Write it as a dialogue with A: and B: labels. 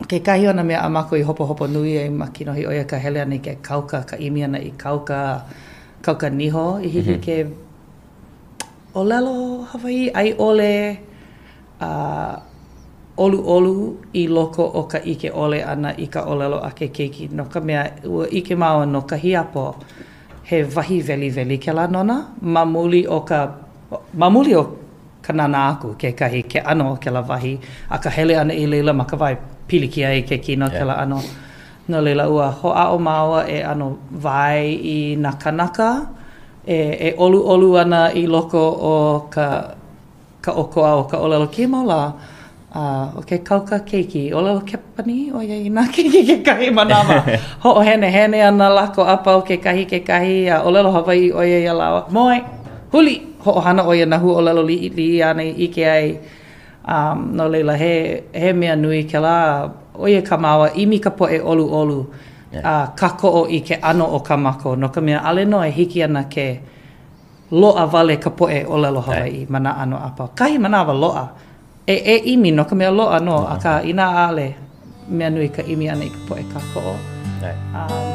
A: Kekahi o nā mea a mākou i hopohopo nui ai ma kinohi ʻo ia ka hele ʻana i ke kauka, ka ʻimi ʻana i kauka, kauka niho i hiki ke ʻōlelo Hawaiʻi a i ʻole ʻoluʻolu i loko o ka ʻike ʻole ʻana i ka ʻōlelo a ke keiki no ka mea, ua ʻike māua no ka hiapo, he wahi weliweli kēlā nona ma muli o ka, ma muli o ka nānā aku kekahi, ke ʻano o kēlā wahi, a ka hele ʻana i laila ma ka wā e pilikia ai ke kino kēlā ʻano. No laila, ua hoʻāʻo māua e ʻano wae i nā kānaka e e ʻoluʻolu ana i loko o ka ka ʻokoʻa o ka ʻōlelo kēia mau lā, a ʻo ke kauka keiki, ʻōlelo Kepanī ʻo ia i nā keiki kekahi manawa. Hoʻohenehene ana lākou a pau kekahi kekahi, a ʻōlelo Hawaiʻi ʻo ia iā lāua, Moe! Huli! Hoʻohana ʻo ia nā huaʻōlelo liʻiliʻi āna i ʻike ai. Um, no laila, he, he mea nui kēlā, ʻo ia kā māua, ʻimi ka poʻe ʻoluʻolu a kākoʻo i ke ʻano o kā mākou, no ka mea, ʻaʻole nō e hiki ana ke loaʻa wale ka poʻe ʻōlelo Hawaiʻi ma nā ʻano a pau. Kahi manawa loaʻa. E, e ʻimi no ka mea loaʻa nō, akā inā ʻaʻole, mea nui ka ʻimi ʻana i ka poʻe kākoʻo.